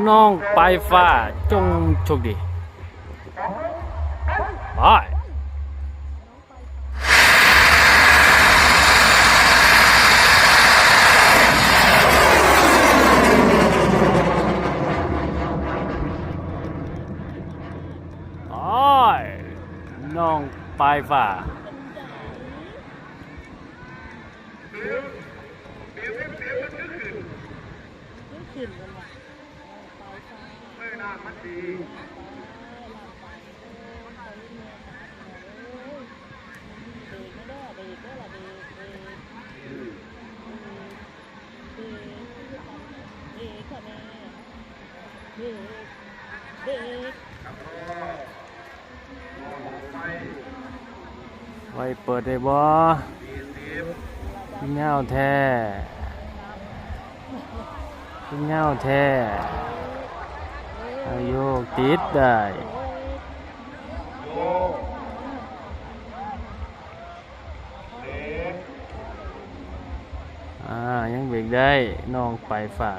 ນ້ອງປາຍຟ້າ ຈົ່ງໂຊກດີ. ໄປ. ໂອ້ຍ ນ້ອງປາຍຟ້າ. ໄວເປີດໄດ້ບໍ່? ຍາວແທ້ ຍາວແທ້. ອາ ໂຍກຕິດໄດ້. ອາ ຍັງເບກໄດ້ ນ້ອງປາຍຟ້າ.